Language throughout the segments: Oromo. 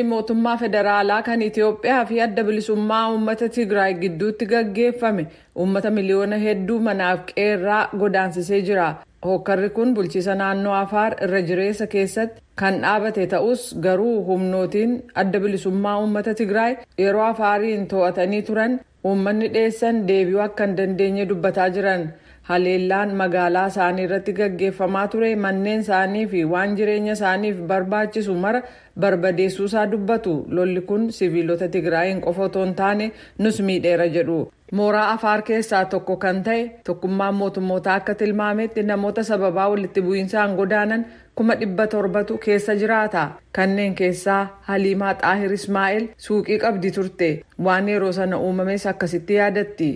Mootummaa federaalaa kan Itiyoophiyaa fi adda bilisummaa uummata Tigraay gidduutti gaggeeffame uummata miliyoona hedduu manaaf qeerraa godaansisee jira. Hokkarri kun bulchiisa naannoo Afaar irra jireessa keessatti kan dhaabate ta'us garuu humnootiin adda bilisummaa uummata Tigraay yeroo Afaariin to'atanii turan uummanni dheessan deebi'uu akka hin dandeenye dubbataa jiran. Haleellaan magaalaa isaanii irratti gaggeeffamaa ture manneen isaanii fi waan jireenya isaaniif barbaachisu mara barbadeessuusaa dubbatu. Lolli kun siviilota Tigraayin qofa otoo hin taane nus miidheera jedhu. Mooraa Afaar keessaa tokko kan ta'e tokkummaan mootummootaa akka tilmaametti namoota sababaa walitti bu'iinsaan godaanan 700,000 keessa jiraata. Kanneen keessaa Haliimaa Xaahir Ismaa'eel suuqii qabdi turte. Waan yeroo sana uumames akkasitti yaadatti.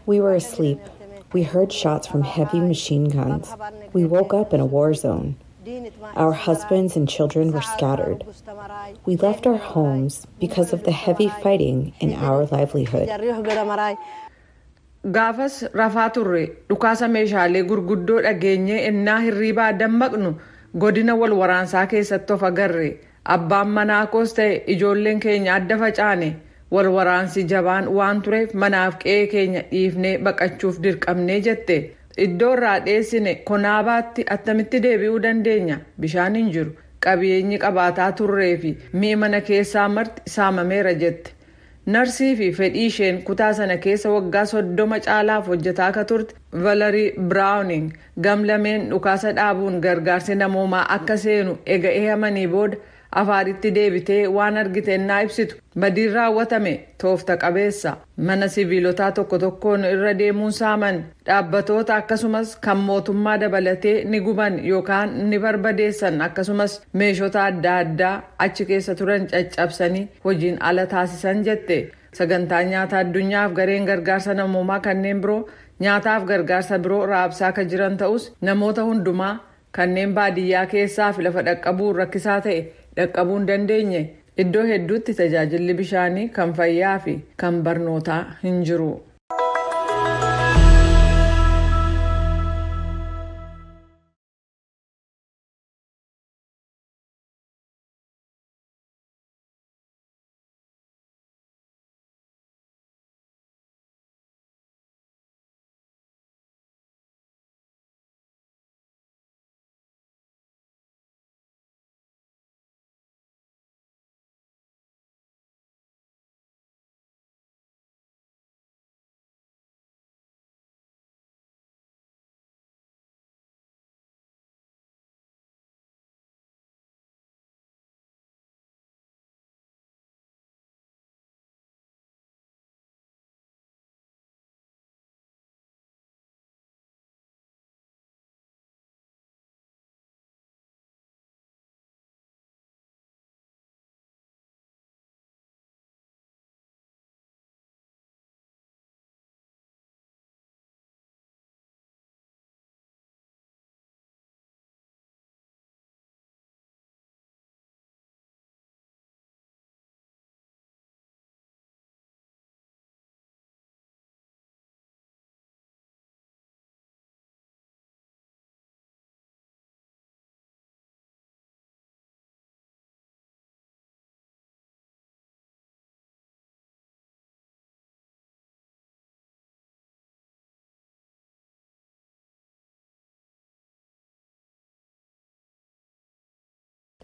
We were asleep. We heard shots from heavy machine guns. We woke up in a war zone. Our husbands and children were scattered. We left our homes because of the heavy fighting in our livelihood. Gaafas rafaa turre dhukaasa meeshaalee gurguddoo dhageenyee ennaa hirriibaa dammaqnu godina wal waraansaa keessatti of agarre. Abbaan manaa koos ta'e ijoolleen keenya adda facaane. Wal waraansi jabaan waan tureef manaaf qe'ee keenya dhiifnee baqachuuf dirqamnee jette. Iddoo irraa dheessine konaabaatti attamitti deebi'uu dandeenya? Bishaan hin jiru. Qabeenyi qabaataa turree fi mi'i mana keessaa marti saamameera jette. Narsii fi fedhii isheen kutaa sana keessa waggaa 30 caalaaf hojjetaa akka turte Valerie Browning gamlameen dhukaasa dhaabuun gargaarsi namoomaa akka seenu ega eeyyamanii booda Afaaritti deebitee waan argite ennaa ibsitu badiin raawwatame toofta qabeessa mana siviilotaa tokko tokkoon irra deemuun saaman dhaabbatoota akkasumas kan mootummaa dabalatee ni guban yookaan ni barbadeessan akkasumas meeshota adda addaa achi keessa turan caccabsanii hojiin ala taasisan jette. Sagantaa nyaata addunyaaf gareen gargaarsa namoomaa kanneen biroo nyaataaf gargaarsa biroo raabsaa akka jiran ta'us namoota hundumaa kanneen baadiyyaa keessaa fi lafa dhaqqabuun rakkisaa ta'e dhaqqabuu hin dandeenye. Iddoo hedduutti tajaajilli bishaanii kan fayyaa fi kan barnootaa hin jiru.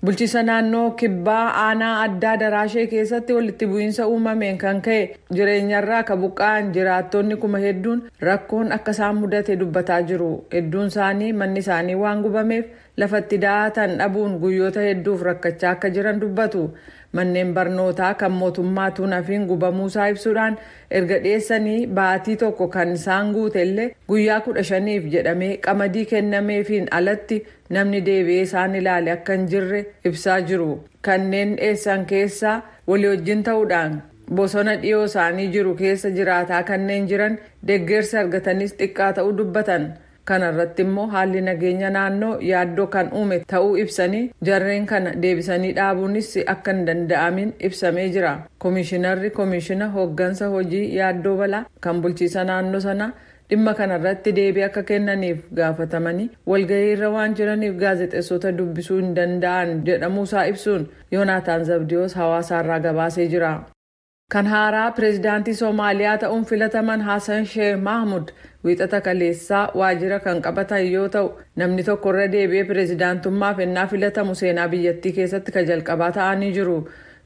Bulchiisa naannoo kibbaa aanaa addaa daraashee keessatti walitti bu'iinsa uumameen kan ka'e jireenyarraa ka buqqa'an jiraattonni kuma hedduun rakkoon akka isaan mudate dubbataa jiru. Hedduun isaanii manni isaanii waan gubameef lafatti daatan dhabuun guyyoota hedduuf rakkachaa akka jiran dubbatu. Manneen barnootaa kan mootummaa tuunafiin gubamuusaa ibsuudhaan erga dhiyeessanii baatii tokko kan isaan guute illee guyyaa 15 jedhamee qamadii kennameefiin alatti namni deebi'ee isaan ilaale akka hin jirre ibsaa jiru. Kanneen dhiyeessan keessaa walii wajjin ta'uudhaan bosona dhiyoo isaanii jiru keessa jiraataa kanneen jiran deeggarsa argatanis xiqqaa ta'uu dubbatan. Kana irratti immoo haalli nageenya naannoo yaaddoo kan uume ta'uu ibsanii jarreen kana deebisanii dhaabuunis akka hin danda'amin ibsamee jira. Komishinarri komishina hooggansa hojii yaaddoo balaa kan bulchiisa naannoo sanaa Dhimma kanarratti deebii akka kennaniif gaafatamanii walgahiirra waan jiraniif gaazexeessota dubbisuu hin danda'an jedhamuusaa ibsuun Yoonaataan Zabdiyoos hawaasaarraa gabaasee jira. Kan haaraa pireezidaantii Soomaaliyaa ta'uun filataman Hassan Sheikh Mahmud wiixata kaleessaa waajjira kan qabatan yoo ta'u, namni tokko irra deebi'ee pireezidaantummaaf ennaa filatamu seenaa biyyattii keessatti kan jalqabaa ta'anii jiru.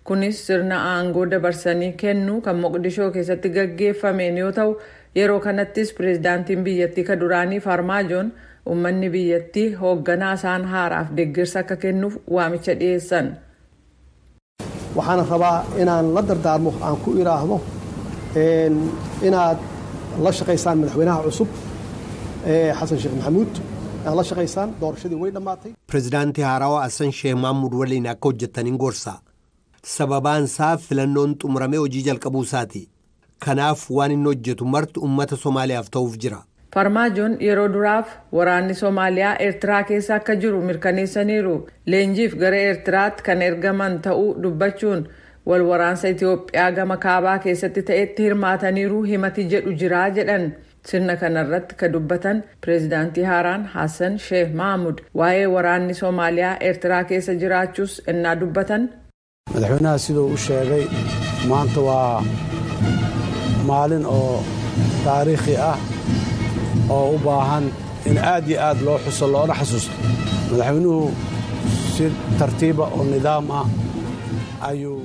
Kunis sirna aangoo dabarsanii kennuu kan Moqdishoo keessatti gaggeeffameen yoo ta'u, yeroo kanattis pireezidaantiin biyyattii kan duraanii Farmaajoon uummanni biyyattii hoogganaa isaan haaraaf deeggarsa akka kennuuf waamicha dhiyeessan. Waxaan rabaa inaan la dardaarmo aan ku idhaahdo inaad la shaqaysaan madaxweynaha cusub Xasan Sheekh Maxamuud aad la shaqaysaan doorashadii way dhammaatay. Pireezidaantii haarawaa Hassan Sheekh Mahmud waliin akka hojjettaniin gorsa. Sababaan isaa filannoon xumuramee hojii jalqabuu isaati. Kanaaf waan inni hojjetu marti uummata Somaaliyaaf ta'uuf jira. Farmaajoon yeroo duraaf waraanni Somaaliyaa Eertiraa keessa akka jiru mirkaneessaniiru. Leenjiif gara Eertiraatti kan ergaman ta'uu dubbachuun wal waraansa Itoophiyaa gama kaabaa keessatti ta'etti hirmaataniiru himati jedhu jiraa jedhan. Sirna kanarratti kan dubbatan pireezidaantii haaraan Hassan Sheikh Mahmud waa'ee waraanni Somaaliyaa Eertiraa keessa jiraachuus ennaa dubbatan. Madaxweynaha siduu u sheegay maanta waa maalin oo taariikhi ah oo u baahan in aad iyo aad loo xuso loona xasuusto. Madaxweynuhu si tartiiba oo nidaam ah ayuu.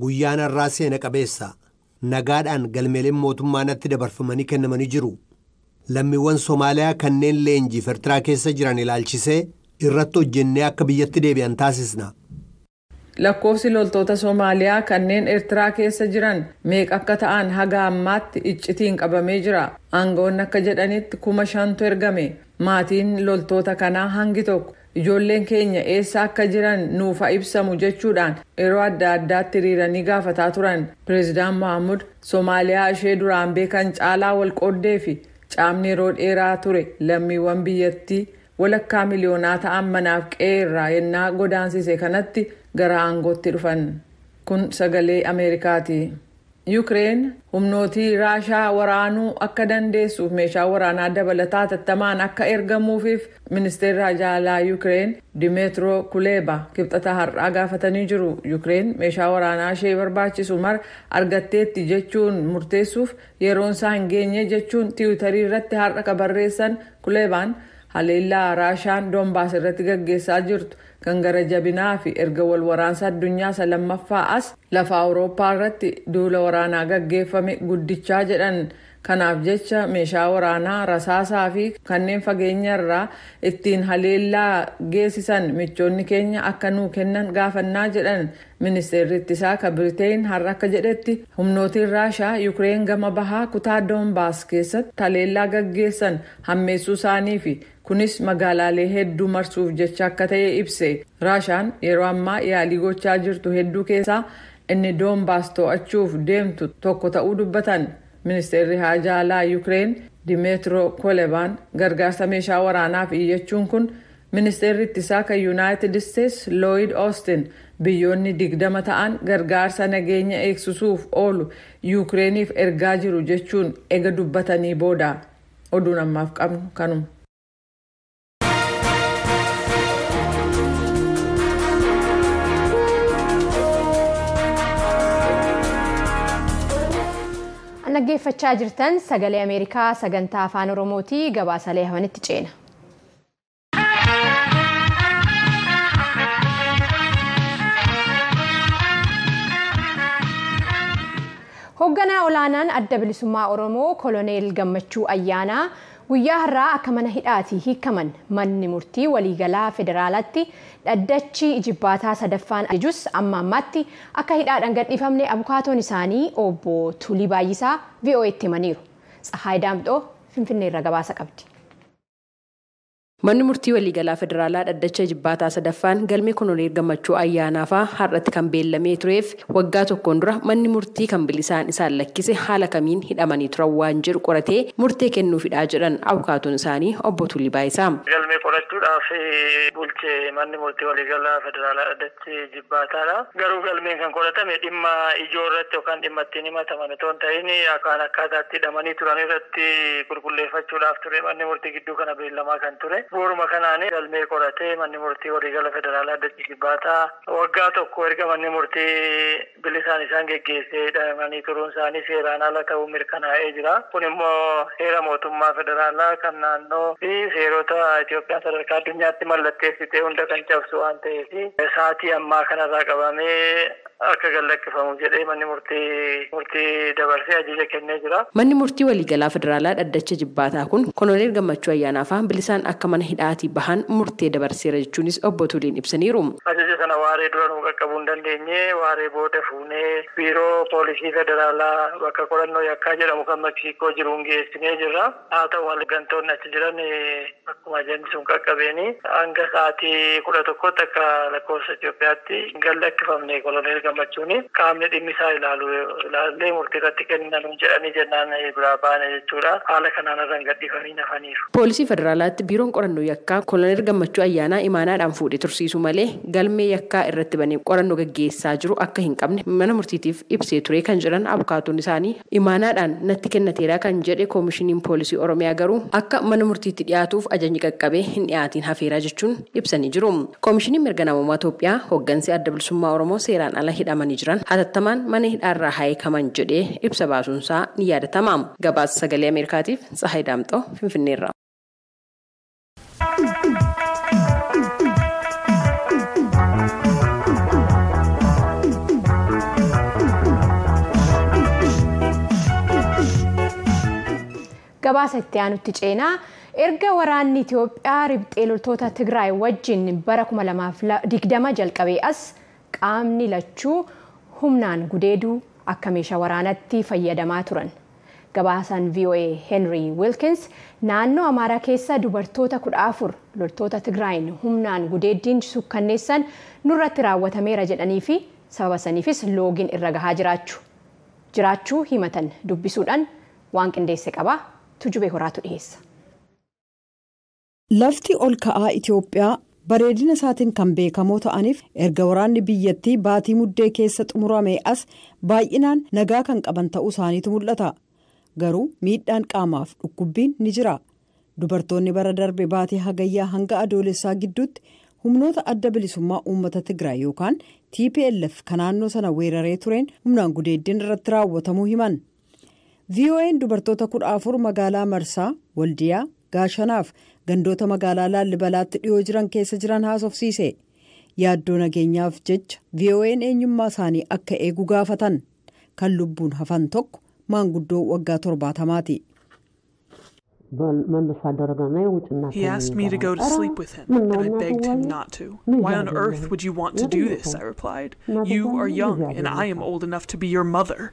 Guyyaan har'aa seena qabeessa. Nagaadhaan galmeeleen mootummaa natti dabarfamanii kennamanii jiru. Lammiiwwan Somaaliyaa kanneen leenjiif Eertiraa keessa jiran ilaalchisee irratti hojjennee akka biyyatti deebi'an taasisna. Lakkoofsi loltoota Somaaliyaa kanneen Eertiraa keessa jiran meeqa akka ta'an haga ammaatti iccitiin qabamee jira. Aangawoonni akka jedhanitti 5,000tu ergame. Maatiin loltoota kanaa hangi tokko ijoolleen keenya eessa akka jiran nuuf ibsamu jechuudhaan yeroo adda addaatti hiriiranii gaafataa turan. Pireezidaan Mahamud Somaaliyaa ishee duraan beekan caalaa wal qooddee fi caamni yeroo dheeraa ture lammiiwwan biyyattii walakkaa miliyoonaa ta'an manaaf qe'ee irraa yennaa godaansise kanatti gara aangootti dhufan. Kun sagalee Ameerikaati. Yukireen humnootii Raashaa waraanuu akka dandeessuuf meeshaa waraanaa dabalataa hatattamaan akka ergamuufiif ministeerri haajaa Yukireen Dimeetiro Kuleeba kibxata har'aa gaafatanii jiru. Yukireen meeshaa waraanaa ishee barbaachisu mara argatteetti jechuun murteessuuf yeroon isaa hin geenye jechuun tiwiitarii irratti har'a barreessan Kuleebaan haleellaa Raashaan Doonbaas irratti gaggeessaa jirtu kan gara jabinaa fi erga wal waraansa addunyaa isa lammaffaa as lafa Awurooppaa irratti duula waraanaa gaggeeffame guddichaa jedhan. Kanaaf jecha meeshaa waraanaa rasaasaa fi kanneen fageenya irraa ittiin haleellaa geessisan michoonni keenya akka nuu kennan gaafannaa jedhan. Ministeerri ittisaa kan Biriteen har'a akka jedhetti humnootiin Raashaa Yukireen gama bahaa kutaa Doonbaas keessatti haleellaa gaggeessan hammeessuu isaanii fi kunis magaalaalee hedduu marsuuf jecha akka ta'e ibse. Raashaan yeroo ammaa yaalii gochaa jirtu hedduu keessaa inni Doonbaas to'achuuf deemtu tokko ta'uu dubbatan. Ministeerri haajaa alaa Yukireen Dimeetiro Kolebaan gargaarsa meeshaa waraanaaf iyyachuun kun ministeerri ittisaa kan Yuunaayitid Isteets Looyid Oostin biyyoonni 20 ta'an gargaarsa nageenya eegsisuuf oolu Yukireeniif ergaa jiru jechuun ega dubbatanii booda. Oduun ammaaf qabnu kanuma. Dhaggeeffachaa jirtan sagalee Ameerikaa sagantaa afaan Oromooti. Gabaasalee hafanitti ceena. Hoogganaa olaanaan adda bilisummaa Oromoo Koloneel Gammachuu Ayyaanaa guyyaa har'aa akka mana hidhaatii hiikaman manni murtii waliigalaa federaalaatti dhaddachi ijibbaataa sadaffaan ajajus amma ammaatti akka hidhaadhaan gadhiifamne abukaatoon isaanii obbo Tulii Baay'isaa VOA'tti himaniiru. Tsahaay Daamxoo Finfinneerra gabaasa qabdi. Manni murtii waliigalaa federaalaa dhaddacha jibbaataa sadaffaan galmee Koloneel Gammachuu Ayyaanaafaa har'atti kan beellamee tureef waggaa tokkoon dura manni murtii kan bilisaan isaan lakkise haala kamiin hidhamanii turan waan jedhu qoratee murtee kennuufidhaa jedhan abukaatoon isaanii obbo Tulii Baayisaa. Galmee qorachuudhaaf bulchee manni murtii waliigalaa federaalaa dhaddachi jibbaataadha. Garuu galmeen kan qoratame dhimma ijoo irratti yookaan dhimma ittiin himataman otoo hin ta'in akkaan akkaataatti hidhamanii turan irratti qulqulleeffachuudhaaf ture manni murtii gidduu kana beellamaa kan ture. Bu'uuruma kanaan galmee qoratee manni murtii waliigala federaalaa dhaddachi jibbaataa waggaa tokko erga manni murtii bilisaan isaan geggeessee hidhamanii turuun isaanii seeraan ala ta'uu mirkanaa'ee jira. Kun immoo heera mootummaa federaalaa kan naannoo fi seerota Itoophiyaan sadarkaa addunyaatti mallatteessitee hunda kan cabsu waan ta'eef sa'aatii ammaa kanarraa qabamee akka gallakkifamu jedhee manni murtii dabarsee ajaja kennee jira. Manni murtii waliigalaa federaalaa dhaddacha jibbaataa kun Koloneel Gammachuu Ayyaanaafaa bilisaan akka mana hidhaatii bahan murtee dabarseera jechuunis obbo Tuliin ibsaniiru. Ajaja sana waaree dura nu qaqqabuu hin dandeenye waaree booda fuunee biiroo poolisii federaalaa bakka qorannoo yakkaa jedhamu kan Meksiikoo jiruun geessinee jirra. Haa ta'u malee gantoonni achi jiran akkuma ajajni sun qaqqabeeni hanga sa'aatii 11tti akka lakkoofsa Itoophiyaatti gallakkifamne Koloneel Gammachuun qaamni dhimmi isaa ilaallee murtii irratti kennan jedhanii jennaan biraa baane jechuudha. Haala kanaan irra hin gadhiifamiin hafaniiru. Poolisii federaalaatti biiroon qorannoo yakkaa Koloneel Gammachuu Ayyaanaa imaanaadhaan fuudhee tursiisuu malee galmee yakkaa irratti banee qorannoo gaggeessaa jiru akka hin qabne mana murtiitiif ibsee ture kan jedhan abukaatoon isaanii imaanaadhaan natti kennateera kan jedhe koomishiniin poolisii Oromiyaa garuu akka mana murtiitti dhiyaatuuf ajajni qaqqabee hin dhiyaatiin hafeeraa jechuun ibsanii jiru. Koomishiniin mirga namummaa Itoophiyaa hooggansi adda bilisummaa Oromoo seeraan ala hidhamanii jiran hatattamaan mana hidhaarraa haayekaman jedhee ibsa baasuunsaa ni yaadatama. Gabaasa sagalee Ameerikaatiif Tsahaay Daamxoo Finfinneerra. Gabaasa itti aanutti ceenaa erga waraanni Itoophiyaa riphxee loltoota Tigraay wajjin bara 2020 jalqabee as qaamni lachuu humnaan gudeeduu akka meeshaa waraanaatti fayyadamaa turan. Gabaasaan VOA Henry Wilkins naannoo Amaaraa keessa dubartoota 14 loltoota Tigraayin humnaan gudeeddiin sukkanneessan nurratti raawwatameera jedhanii fi sababa saniifis loogiin irra gahaa jiraachuu himatan dubbisuudhaan waan qindeesse qaba. Tujubee horaatu dhiyeessa. Lafti ol ka'aa Itoophiyaa bareedina isaatiin kan beekamoo ta'aniif erga waraanni biyyattii baatii muddee keessa xumurame as baay'inaan nagaa kan qaban ta'uu isaaniitu mul'ata. Garuu miidhaan qaamaaf dhukkubbiin ni jira. Dubartoonni bara darbe baatii hagayyaa hanga adoolessaa gidduutti humnoota adda bilisummaa uummata Tigraay yookaan TPLF kan naannoo sana weeraree tureen humnaan gudeeddiin irratti raawwatamuu himan. VOA'n dubartoota 14 magaalaa Marsaa, Waldiyaa, Gaashanaaf gandoota magaalaa Laallibalaatti dhiyoo jiran keessa jiran haasofsiise. Yaaddoo nageenyaaf jecha VOA'n eenyummaa isaanii akka eegu gaafatan. Kan lubbuun hafan tokko maanguddoo waggaa 70ti. He asked me to go to sleep with him, and I begged him not to. Why on earth would you want to do this? I replied. You are young, and I am old enough to be your mother.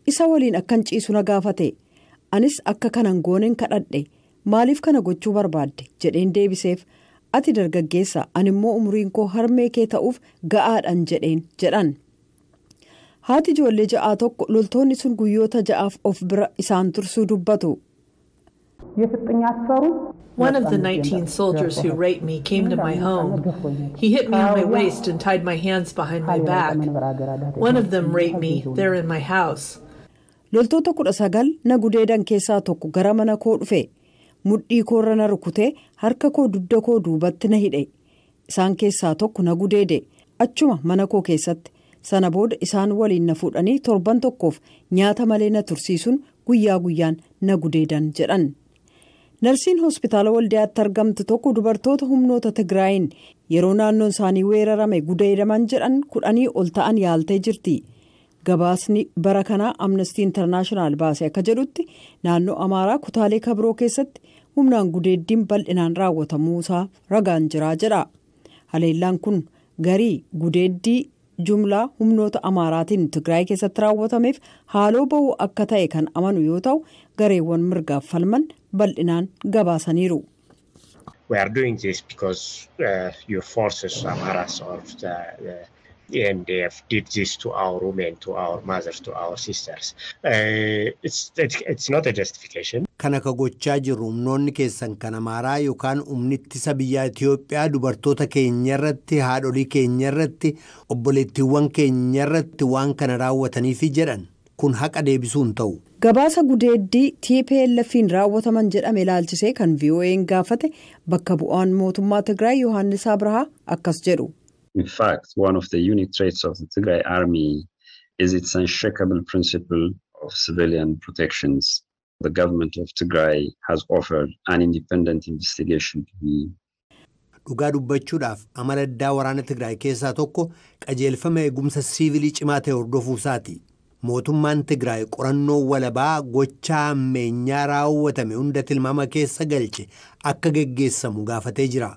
Isa waliin akkan ciisu na gaafate. Anis akka kanan gooneen kadhadhe. Maaliif kana gochuu barbaadde? Jedheen deebiseef. Ati dargaggeessa, ani immoo umriin koo harmee kee ta'uuf ga'aadhaan jedheen jedhan. Haati ijoollee 6 tokko loltoonni sun guyyoota 6 of bira isaan tursuu dubbatu. One of the 19 soldiers who raped me came to my home. He hit me on my waist and tied my hands behind my back. One of them raped me there in my house. Loltoota 19 na gudeedan keessaa tokko gara mana koo dhufe. Mudhii koorra na rukutee harka koo dugda koo duubatti na hidhe. Isaan keessaa tokko na gudeede. Achuma mana koo keessatti. Sana booda isaan waliin na fuudhanii torban tokkoof nyaata malee na tursiisuun guyyaa guyyaan na gudeedan jedhan. Narsiin hospitaala Waldiyaatti argamtu tokko dubartoota humnoota Tigraayin yeroo naannoon isaanii weerarame gudeedaman jedhan 10 ol ta'an yaaltee jirti. Gabaasni bara kanaa Amnesty International baase akka jedhutti naannoo Amaaraa kutaalee kabroo keessatti humnaan gudeeddiin bal'inaan raawwatamuusaa ragaan jiraa jedha. Haleellaan kun garii gudeeddii jumlaa humnoota Amaaraatiin Tigraay keessatti raawwatameef haaloo ba'uu akka ta'e kan amanu yoo ta'u gareewwan mirgaaf falman bal'inaan gabaasaniiru. We are doing this because your forces, Amharas or the ENDF, did this to our women, to our mothers, to our sisters. It's not a justification. Kana ka gochaa jirru humnoonni keessan kan Amaaraa yookaan humni ittisa biyyaa Itiyoophiyaa dubartoota keenyarratti, haadholii keenyarratti, obboleettiiwwan keenyarratti waan kana raawwataniifi jedhan kun haqa deebisuu hin ta'u. Gabaasa gudeeddii TPLF'n raawwataman jedhame ilaalchisee kan VOA'n gaafate bakka bu'aan mootummaa Tigraay Yohaannis Abrahaa akkas jedhu. In fact, one of the unique traits of the Tigray army is its unshakable principle of civilian protections. The government of Tigray has offered an independent investigation to be. Dhugaa dubbachuudhaaf amala addaa waraana Tigraay keessaa tokko qajeelfama eegumsa siivilii cimaa ta'e hordofuu isaati. Mootummaan Tigraay qorannoo walabaa gochaa ammeenyaa raawwatame hunda tilmaama keessa galche akka geggeessamu gaafatee jira.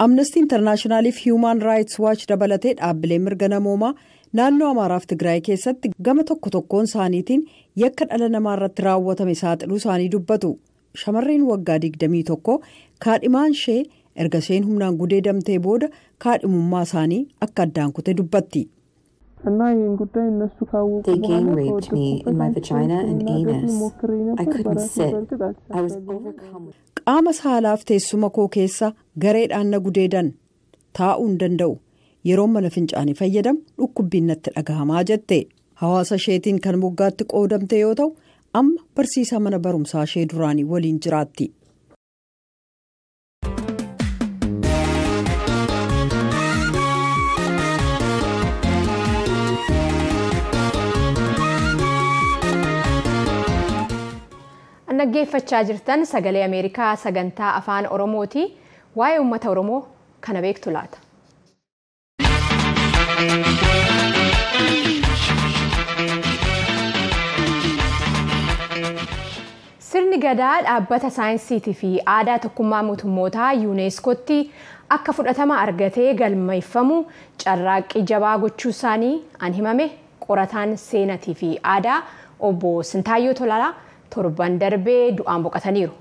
Amnesty Internationaliif Human Rights Watch dabalatee dhaabbilee mirga namoomaa naannoo Amaaraaf Tigraay keessatti gama tokko tokkoon isaaniitiin yakka dhala namaa irratti raawwatame saaxiluu isaanii dubbatu. Shamarreen waggaa 21 kaadhimaan ishee erga isheen humnaan gudeedamtee booda kaadhimummaa isaanii akka addaan kute dubbatti. They gang raped me in my vagina and anus. I couldn't sit. I was overcome with. Qaama saalaaf teessuma koo keessa gareedhaan na gudeedan taa'uu hin danda'u. Yeroo mana fincaanii fayyadamu dhukkubbiin natti dhagahamaa jette. Hawaasa isheetiin kan moggaatti qoodamte yoo ta'u amma barsiisaa mana barumsaa ishee duraanii waliin jiraatti. Dhaggeeffachaa jirtan sagalee Ameerikaa sagantaa afaan Oromooti. Waa'ee uummata Oromoo kana beektu laata? Sirni gadaa dhaabbata saayinsiitii fi aadaa tokkummaa mootummootaa yuuneeskootti akka fudhatama argatee galmeeffamu carraaqqii jabaa gochuu isaanii an himame qorataan seenatii fi aadaa obbo Sintaayyoo Tolaalaa torban darbee du'aan boqotaniiru.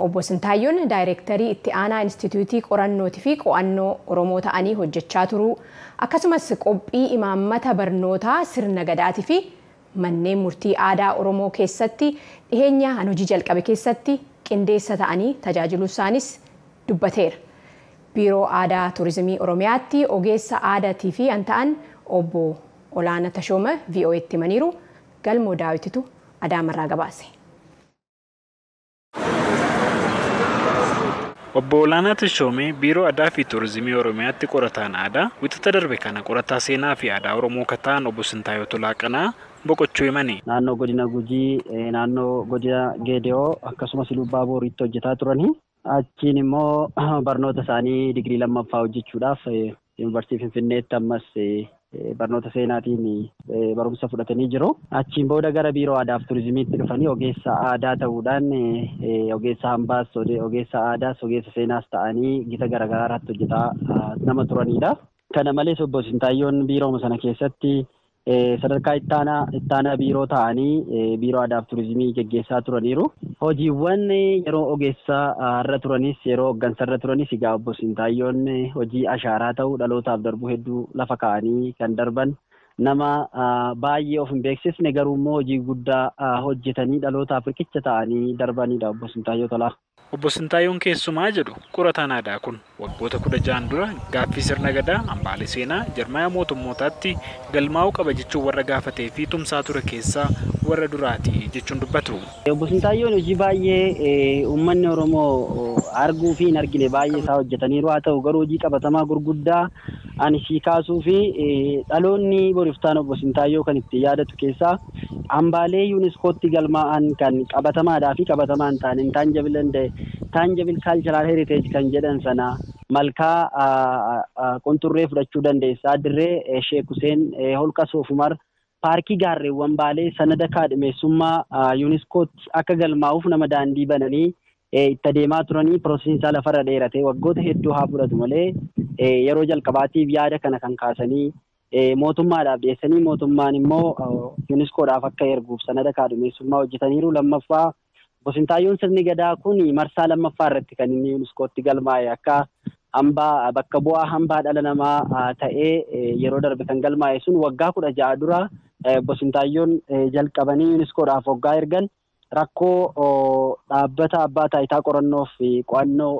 Obbo Sintaayyoon daayireektarii itti aanaa Inistituutii Qorannootii fi Qo'annoo Oromoo ta'anii hojjechaa turuu akkasumas qophii imaammata barnootaa sirna gadaatii fi manneen murtii aadaa Oromoo keessatti dhiheenya hojii jalqabe keessatti qindeessa ta'anii tajaajiluu isaanis dubbateera. Biiroo Aadaa Turizimii Oromiyaatti ogeessa aadaatii fi an ta'an obbo Olaanaa Tashooma VOA'tti himaniiru. Galmoo Daawititu Adaamarraa gabaase. Obbo Olaanaa Tashoomee Biiroo Aadaa fi Turizimii Oromiyaatti qorataan aadaa wixata darbe kana qorataa seenaa fi aadaa Oromoo kataan obbo Sintaayyoo Tolaa boqochuu himani. Naannoo godina Gujii, naannoo godina Geediyoo akkasumas Lubbaa Booriitti hojjetaa turani. Achiin immoo barnoota isaanii digirii lammaffaa hojjechuudhaaf Yuunivarsiitii Finfinneetti ammas barnoota seenaatiin barumsa fudhatanii jiru. Achiin booda gara Biiroo Aadaa fi Turizimiitti dhufanii ogeessa aadaa ta'uudhaan ogeessa hambaas, ogeessa aadaas, ogeessa seenaas ta'anii gita garaagaraa irratti hojjetaa nama turanidha. Kana malees obbo Sintaayyoon biirooma sana keessatti sadarkaa ittaanaa biiroo ta'anii Biiroo Aadaa fi Turizimii geggeessaa turaniiru. Hojiiwwan yeroo ogeessa irra turanis yeroo hooggansa irra turanis egaa obbo Sintaayyoon hojii ashaaraa ta'uu dhalootaaf darbuu hedduu lafa kaa'anii kan darban nama baay'ee of hin beeksisne garuu immoo hojii guddaa hojjetanii dhalootaaf riqicha ta'anii darbanidha obbo Sintaayyoo Tolaa. Obbo Sintaayyoon keessumaa jedhu qorataan aadaa kun waggoota 16 dura gaaffii sirna gadaa hambaalee seenaa jarmaaya mootummootaatti galmaa'uu qaba jechuun warra gaafatee fi tumsaa ture keessaa warra duraati jechuun dubbatu. Obbo Sintaayyoon hojii baay'ee uummanni Oromoo arguu fi hin argine baay'ee isaa hojjetaniiru. Haa ta'u garuu hojii qabatamaa gurguddaa ani sii kaasuu fi dhaloonni boriftaan obbo Sintaayyoo kan itti yaadatu keessaa hambaalee yuuniskootti galmaa'an kan qabatamaadhaa fi qabatamaa hin taane Tangible Cultural Heritage kan jedhan sana malkaa qunxurree fudhachuu dandeessaa. Dirree Sheek Huseen, Holqa Soofumar, paarkii gaarreewwan Baalee sanada kaadhimeessummaa yuuniskootti akka galmaa'uuf nama daandii bananii itti adeemaa turanii piroosesiin isaa lafarra dheerate waggoota hedduu haa fudhatu malee yeroo jalqabaatiif yaada kana kan kaasanii mootummaadhaaf dhiyeessanii mootummaan immoo yuuniskoodhaaf akka erguuf sanada kaadhimeessummaa hojjetaniiru. Lammaffaa Obbo Sintaayyoon sirni gadaa kun marsaa lammaffaa irratti kan inni yuuniskootti galmaa'e akka hambaa bakka bu'aa hambaa dhala namaa ta'ee yeroo darbe kan galmaa'e sun waggaa 16 dura Obbo Sintaayyoon jalqabanii yuuniskoodhaaf waggaa ergan rakkoo dhaabbata abbaa taayitaa qorannoo fi qo'annoo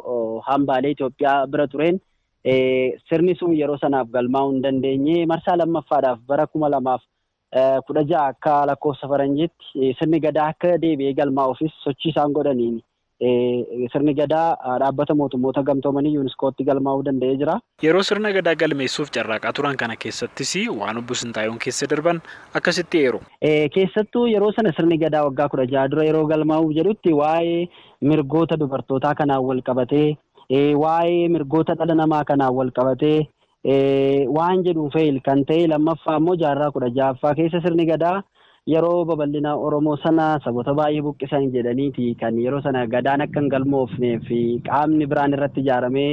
hambaalee Itoophiyaa bira tureen sirni sun yeroo sanaaf galmaa'uu hin dandeenye. Marsaa lammaffaadhaaf bara 2016 akka lakkoofsa faranjiitti sirni gadaa akka deebi'ee galmaa'uufis sochii isaan godhaniin sirni gadaa dhaabbata mootummoota gamtoomanii yuuniskootti galmaa'uu danda'ee jira. Yeroo sirna gadaa galmeessuuf carraaqaa turan kana keessattis waan Obbo Sintaayyoon keessa darban akkasitti eeru. Keessattuu yeroo sana sirni gadaa waggaa 16 dura yeroo galmaa'uuf jedhutti waa'ee mirgoota dubartootaa kanaan wal qabatee waa'ee mirgoota dhala namaa kanaan wal qabatee waan jedhuun fail kan ta'e. Lammaffaa immoo jaarraa 16ffaa keessa sirni gadaa yeroo babal'ina Oromoo sana saboota baay'ee buqqisan jedhaniiti kan yeroo sana gadaan akka hin galmoofnee fi qaamni biraan irratti ijaaramee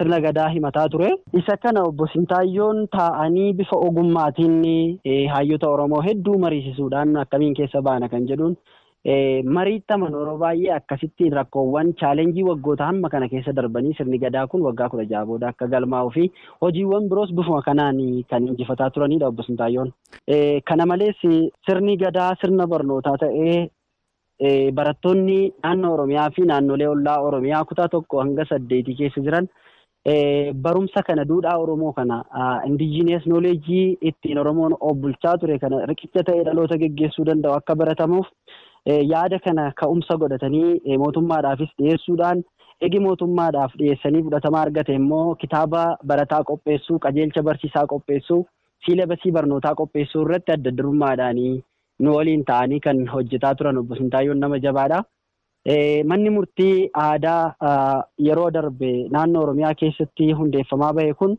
sirna gadaa himataa ture. Isa kana Obbo Sintaayyoon taa'anii bifa ogummaatiin hayyoota Oromoo hedduu mariisisuudhaan akkamiin keessa baana kan jedhuun mariittaman yeroo baay'ee akkasittiin rakkoowwan chaalenjii waggoota hamma kana keessa darbanii sirni gadaa kun waggaa 16 booda akka galmaa'uu fi hojiiwwan biroos bifuma kanaan kan injifataa turanidha Obbo Sintaayyoon. Kana malees sirni gadaa sirna barnootaa ta'ee barattoonni naannoo Oromiyaa fi naannolee ollaa Oromiyaa kutaa 1 hanga 8 keessa jiran barumsa kana duudhaa Oromoo kana indijinees nooleejii ittiin Oromoon of bulchaa ture kana riqicha ta'ee dhaloota geggeessuu danda'u akka baratamuuf yaada kana ka'umsa godhatanii mootummaadhaafis dhiyeessuudhaan eegi mootummaadhaaf dhiyeessanii fudhatama argate immoo kitaaba barataa qopheessuu, qajeelcha barsiisaa qopheessuu, siilabasii barnootaa qopheessuu irratti adda durummaadhaan nu waliin ta'anii kan hojjetaa turan Obbo Sintaayyoon nama jabaadha. Manni murtii aadaa yeroo darbe naannoo Oromiyaa keessatti hundeeffamaa bahe kun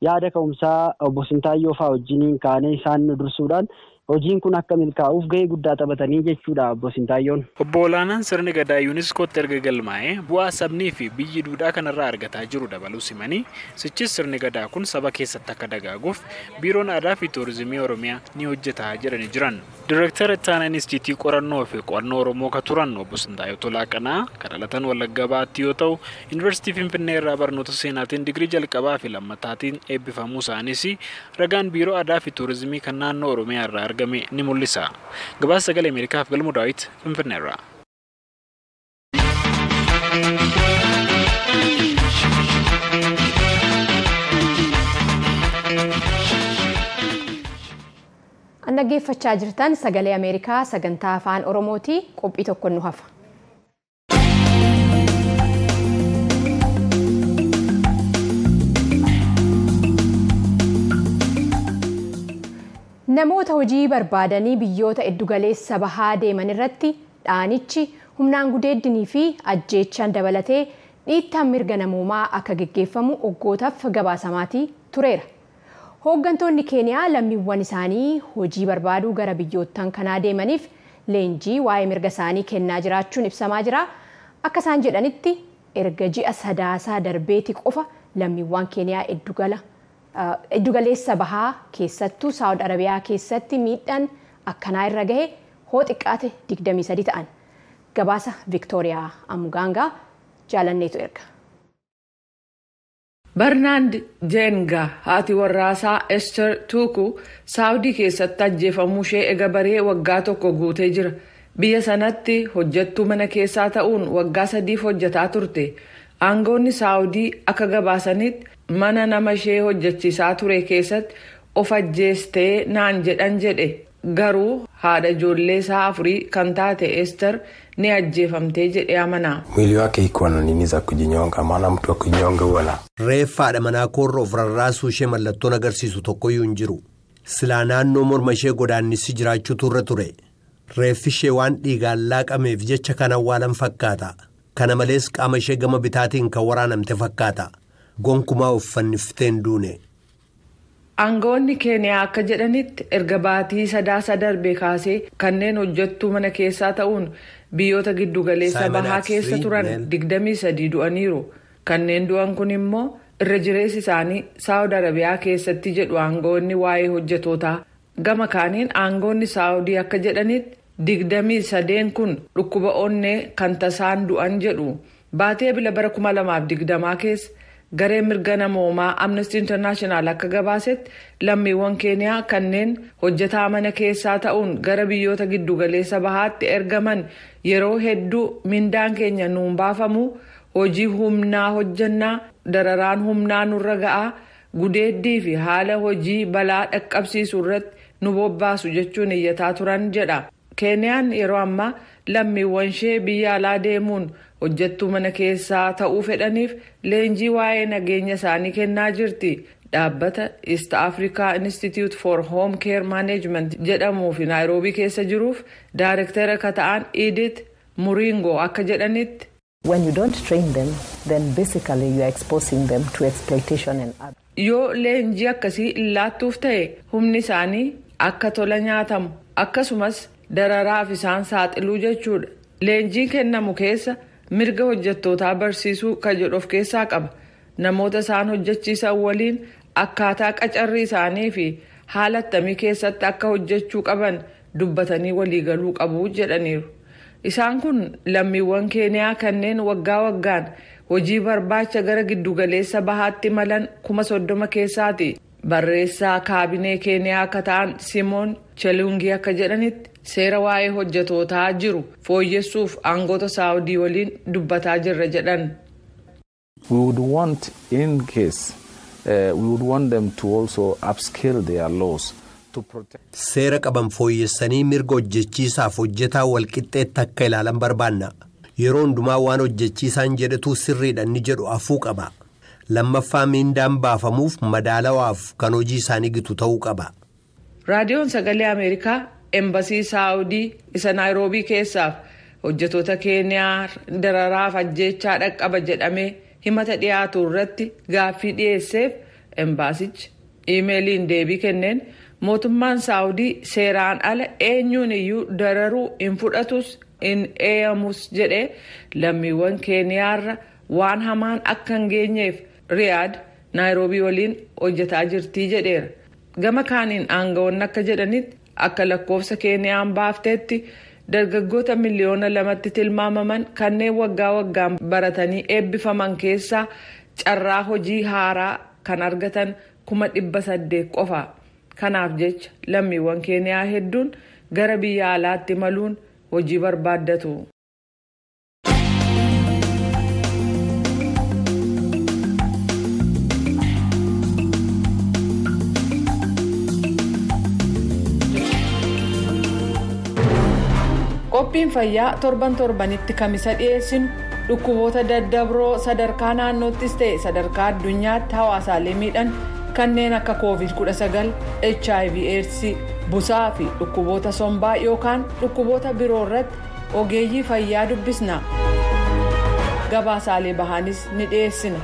yaada ka'umsaa Obbo Sintaayyoo fa'aa wajjiniin kaanee isaan nu dursuudhaan hojiin kun akka milkaa'uuf gahee guddaa taphatanii jechuudha Obbo Sintaayyoon. Obbo Olaanaan sirni gadaa yuuniskootti erga galmaa'ee bu'aa sabnii fi biyyi duudhaa kanarraa argataa jiru dabaluu simanii sichis sirni gadaa kun saba keessatti akka dagaaguuf biiroon aadaa fi tuurizimii Oromiyaa ni hojjetaa jedhanii jiran. Direektara Ittaanaa Inistiitii Qorannoo fi Qo'annoo Oromoo kan turan Obbo Sintaayyoo Tolaa Qanaa kan dhalatan Wallagga Bahaatti yoo ta'u Yuunivarsiitii Finfinnee irraa barnoota seenaatiin digirii jalqabaa fi lammataatiin eebbifamuu isaaniis ragaan biiroo aadaa fi tuurizimii kan naannoo Oromiyaa irraa argame ni mul'isa. Gabaasa sagalee Ameerikaaf Galmoo Daawit Finfinnee irraa. Dhaggeeffachaa jirtan sagalee Ameerikaa sagantaa afaan Oromooti. Qophii tokko nu hafa. Namoota hojii barbaadanii biyyoota giddugaleessa bahaa deeman irratti dhaanichi humnaan gudeeddinii fi ajjeechaan dabalatee dhiittaan mirga namoomaa akka geggeeffamu hoggootaaf gabaasamaatii tureera. Hooggantoonni Keeniyaa lammiiwwan isaanii hojii barbaaduu gara biyyoottan kanaa deemaniif leenjii waa'ee mirga isaanii kennaa jiraachuun ibsamaa jira. Akka isaan jedhanitti erga ji'a sadaasaa darbeeti qofa lammiiwwan Keeniyaa giddugaleessa bahaa keessattuu Saawud Arabiyaa keessatti miidhaan akkanaa irra gahe hoo xiqqaate 23 ta'an. Gabaasa Viktooriyaa Amugaangaa jaalanneetu erga. Barnaand Jeenga haati warraasaa Ester Tuuku Saawudii keessatti ajjeefamuu ishee ega baree waggaa 1 guutee jira. Biyya sanatti hojjettuu mana keessaa ta'uun waggaa 3 hojjetaa turte. Aangoonni Saawudii akka gabaasanitti mana nama ishee hojjechiisaa ture keessatti of ajjeestee naan jedhan jedhe. Garuu haadha ijoollee isaa 4 kan taate Ester ni ajjeefamtee jedhee amana. Mwili wake ikuwa na nini za kujinyonga, maana mtu wa kujinyonga huwa na Reeffa haadha manaa koorra of rarraasuu ishee mallattoon agarsiisu tokkoyyuu hin jiru. Silaa naannoo morma ishee godaannisi jiraachuutu irra ture. Reeffi ishee waan dhiigaan laaqameef jecha kan awwaalan fakkaata. Kana malees qaama ishee gama bitaatiin kan waraanamte fakkaata. Gonkumaa uffanniftee hin duune. Aangawoonni Keeniyaa akka jedhanitti erga baatii sadaasa darbee kaasee kanneen hojjettuu mana keessaa ta'uun biyyoota giddugaleessa bahaa keessa turan 23 du'aniiru. Kanneen du'an kun immoo Irra jireessi isaanii Saawud Arabiyaa keessatti jedhu aangoonni waa'ee hojjetootaa. Gama kaaniin aangoonni Saawudii akka jedhanitti 23 kun dhukkuba onnee kan tasaan du'an jedhu. Baatee bila bara 2020 keessa garee mirga namoomaa Amnesty International akka gabaasetti lammiiwwan Keeniyaa kanneen hojjetaa mana keessaa ta'uun gara biyyoota giddugaleessa bahaatti ergaman yeroo hedduu mindaan keenya nuun baafamu, hojii humnaa hojjannaa, dararaan humnaa nurra ga'aa, gudeeddii fi haala hojii balaa dhaqqabsiisu irratti nu bobbaasu jechuun iyyataa turan jedha. Keeniyaan yeroo ammaa lammiiwwan ishee biyya alaa deemuun hojjettuu mana keessaa ta'uu fedhaniif leenjii waa'ee nageenya isaanii kennaa jirti. Dhaabbata East Africa Institute for Home Care Management jedhamuu fi Naayiroobii keessa jiruuf daayirektara akka ta'an Edith Muringo akka jedhanitti. When you don't train them, then basically you are exposing them to exploitation and abuse. Yoo leenjii akkasii laattuuf ta'e humni isaanii akka tola nyaatamu akkasumas dararaaf isaan saaxiluu jechuudha. Leenjiin kennamu keessa mirga hojjettootaa barsiisuu kan jedhu of keessaa qaba. Namoota isaan hojjechiisan waliin akkaataa qacarrii isaanii fi haala attamii keessatti akka hojjechuu qaban dubbatanii waliigaluu qabu jedhaniiru. Isaan kun lammiiwwan Keeniyaa kanneen waggaa waggaan hojii barbaacha gara giddugaleessa bahaatti imalan 30,000 keessaati. Barreessaa kaabinee Keeniyaa akka ta'an Simoon Chelungii akka jedhanitti seera waa'ee hojjetootaa jiru fooyyessuuf aangoota Saawudii waliin dubbataa jirra jedhan. We would want in case we would want them to also upscale their laws. Seera qaban fooyyessanii mirga hojjechiisaaf hojjetaa walqixxeetti akka ilaalan barbaanna. Yeroo hundumaa waan hojjechiisaan jedhetu sirriidha inni jedhu afuu qaba. Lammaffaa miindaan baafamuuf madaalawaaf kan hojii isaanii gitu ta'uu qaba. Raadiyoon Sagalee Ameerikaa Embasii Saawudii isa Naayiroobii keessaaf hojjetoota Keeniyaa dararaaf ajjeechaa dhaqqaba jedhamee himata dhiyaatu irratti gaaffii dhiyeesseef embaasichi iimeeliin deebii kenneen mootummaan Saawudii seeraan ala eenyuun iyyuu dararuu hin fudhatus hin eeyamus jedhee lammiiwwan Keeniyaarra waan hamaan akka hin geenyeef Riyaad Naayiroobii waliin hojjetaa jirtii jedheera. Gama kaaniin aangawoonni akka jedhanitti akka lakkoofsa Keeniyaan baafteetti dargaggoota 2 miliyoona tilmaamaman kanneen waggaa waggaan baratanii eebbifaman keessaa carraa hojii haaraa kan argatan 800,000 qofa. Kanaaf jecha lammiiwwan Keeniyaa hedduun gara biyya alaatti imaluun hojii barbaaddatu. Qophiin fayyaa torban torbanitti Kamisa dhiyeessinu dhukkuboota daddabroo sadarkaa naannoottis ta'e sadarkaa addunyaatti hawaasaalee miidhan kanneen akka COVID-19, HIV AIDS, busaa fi dhukkuboota sombaa yookaan dhukkuboota biroo irratti ogeeyyii fayyaa dubbisna. Gabaasaalee bahaanis ni dhiyeessina.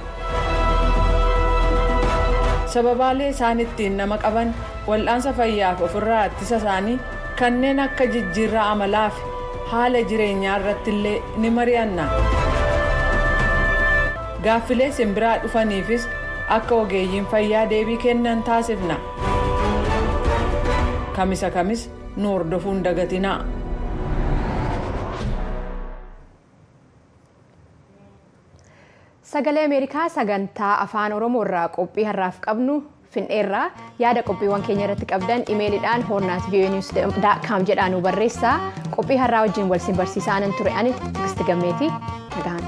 Sababaalee isaan ittiin nama qaban, wal'aansa fayyaaf ofirraa ittisa isaanii, kanneen akka jijjiirraa amalaa fi haala jireenyaa irratti illee ni mari'anna. Gaaffilee simbiraa dhufaniifis akka ogeeyyiin fayyaa deebii kennan taasifna. Kamisa kamis nu hordofuun dagatinaa. Sagalee Ameerikaa sagantaa Afaan Oromoo irraa qophii har'aaf qabnu finneerraa. Yaada qophiiwwan keenya irratti qabdan imeeliidhaan horn@voanews.com jedhaa nu barreessaa. Qophii har'aa wajjin wal sin barsiisaa anan ture ani Tigisti Gammeetii, nagaan.